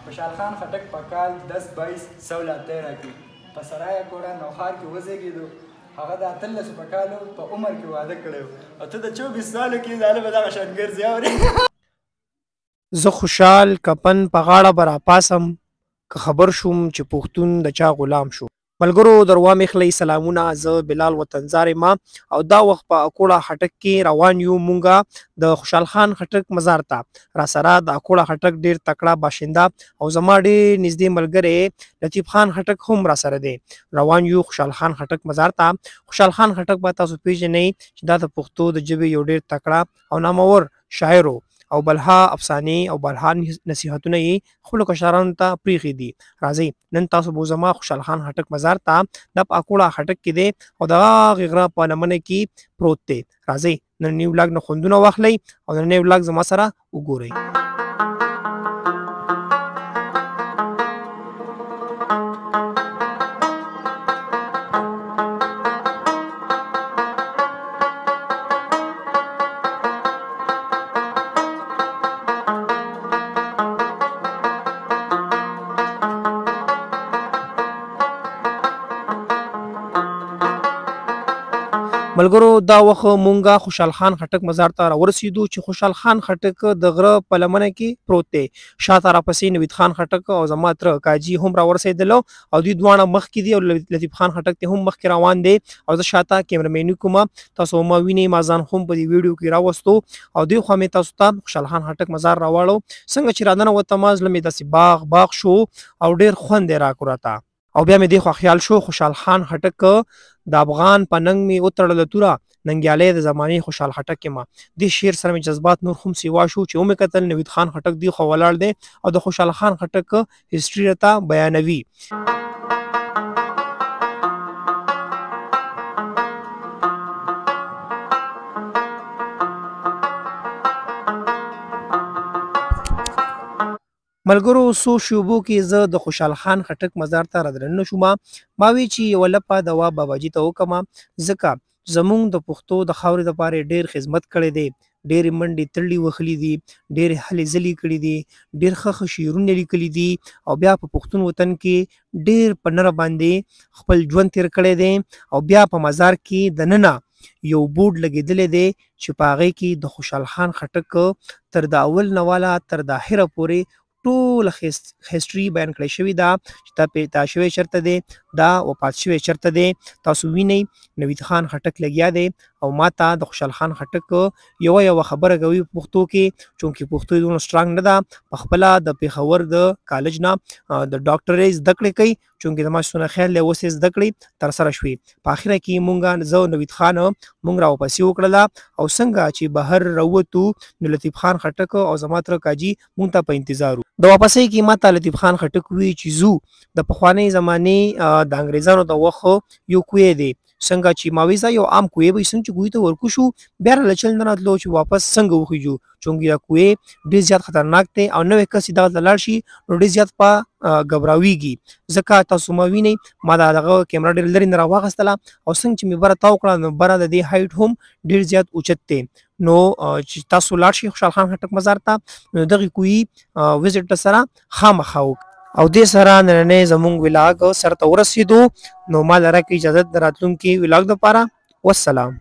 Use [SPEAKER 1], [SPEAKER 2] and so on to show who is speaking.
[SPEAKER 1] خوشحال خان خټک په کال 10 22 1613 کې په سرای اکوړه نوښار کې وزېږېدو. هغه د 18 په کالو په عمر کې واده کړی او ته د 24 سالو کې ظالمه دغه شان ګرځې اورې.
[SPEAKER 2] زه خوشحال کپن په غاړه به راپاسم که خبر شوم چې پښتون د چا غلام شو. ملګرو دروا مخلئ سلامونه، زه بلال وطنزار ما او دا وخت په اکوړه خټک کې روان یو. مونږه د خوشحال خان خټک مزار ته راسره د اکوړه خټک ډیر تکړه باشنده او زما ډیر نږدې ملګری لطیف خان خټک هم راسره دی. روان یو خوشحال خان خټک مزار ته. خوشحال خان خټک به تاسو پیژنئ چې دا د پښتو د ژبې یو ډیر تکړه او نامور شاعر و او بلها افسانې او بلها نصیحتونه یې خپلو کشرانو ته پرېښي دي. راځئ نن تاسو بوځم خوشحال خان خټک مزار ته. دا په اکوړه خټک کې دی او د هغې غره په لمنه کې پروت دی. راځئ ننني ولاګ نه خوندونه واخلئ او نننی ولاګ زما سره وګورئ. ملګرو دا وخت مونږه خوشحال خان خټک مزار ته راورسېدو چې خوشحال خان خټک د غره په لمنه کې پروت دی. شاته راپسې نوید خان خټک او زما تره کاجي هم راورسېدلو او دوی دواړه مخکې دي او لطیف خان خټک ته هم مخکې روان دی او زه شاته کیمرمیني کوم. تاسو ما وینئ، ما ځان هم په دې ویډیو کې راوستو او دوی خوا مې تاسو ته خوشحال خان خټک مزار راواړو. څنګه چې راننوتم زړه مې داسې باغ باغ شو او ډېر خوند یې راکړو راته. او بیا مې دې خوا خیال شو خوشحال خان خټک د افغان په ننګ مې وتړله توره، ننګیالی د زمانې خوشحال خټک یم. دې شعر سره مې جذبات نور هم سیوا شو چې ومې کتل نوید خان خټک دې خوا ولاړ دی او د خوشحال خان خټک هسټري راته بیانوي. ملګرو څو شیبو کې زه د خوشحال خان خټک مزار ته رادننه شوم. ما وی چې یوه لپه دوا باباجي ته وکړم، ځکه زمونږ د پښتو د خاورې دپاره ډېر خدمت کړی دی، ډېرې منډې تړلې وهلې دي، ډېرې هلې ځلې کړې دي، ډېر ښه ښه شعرونه لیکلي دي او بیا په پښتون وطن کې ډېر په نره باندې خپل ژوند تېر کړی دی. او بیا په مزار کې دننه یو بورډ لګېدلی دی چې په هغې کې د خوشحال خان خټک تر د اول نه والا تر د اخره پورې ټوله هسټري بیان کړی شوې ده چې دا پیدا شوی چېرته دی، دا وفات شوی چېرته دی. تاسو وینئ نوید خان خټک لګیا دی او ما ته د خوشحال خان خټک یوه یوه خبره کوي په پښتو کې، چونکې پښتو یې دومره سټرانګ نه ده. په خپله د پېښور د کالج نه د ډاکټرۍ زده کړې کوي، چونکې زما څونه خیال دی اوس یې زده کړې ترسره شوې. په اخره کې مونږ زه او نوید خان مونږ راواپسې وکړله او څنګه چې بهر راووتو نو لطیف خان خټک او زما تره کاجي مونږ ته په انتظار وو. د واپسۍ کې ما ته لطیف خان خټک وویل چې ځو د پخوانۍ زمانې د انګریزانو د وخت یو کوی دی. څنګه چې ما وی ځه یو عام کوی به څنګه چې کوی ته ورکو شو بیا راله چل نه راتلو چې واپس څنګه وخیژو، چونکې دا کوی ډېر زیات خطرناک دی او نوی کس چې دغلته لاړ شي نو ډېر زیات په ګبراویږي. ځکه تاسو ما وینئ ما دا دغه کیمره ډېر لرې نه راواخیستله او څنګه چې مې بره تاو کړه نو بره د دې هایټ هم ډېر زیات اوچت دی. نو چې تاسو لاړ شئ خوشحال خان خټک مزار ته نو دغې کوی وزټ سره خامخا وکړئ. او دې سره نننی زمونږ ولاګ سر ته ورسېدو. نو ما له راکړئ اجازت د راتلونکي ولاګ دپاره. والسلام.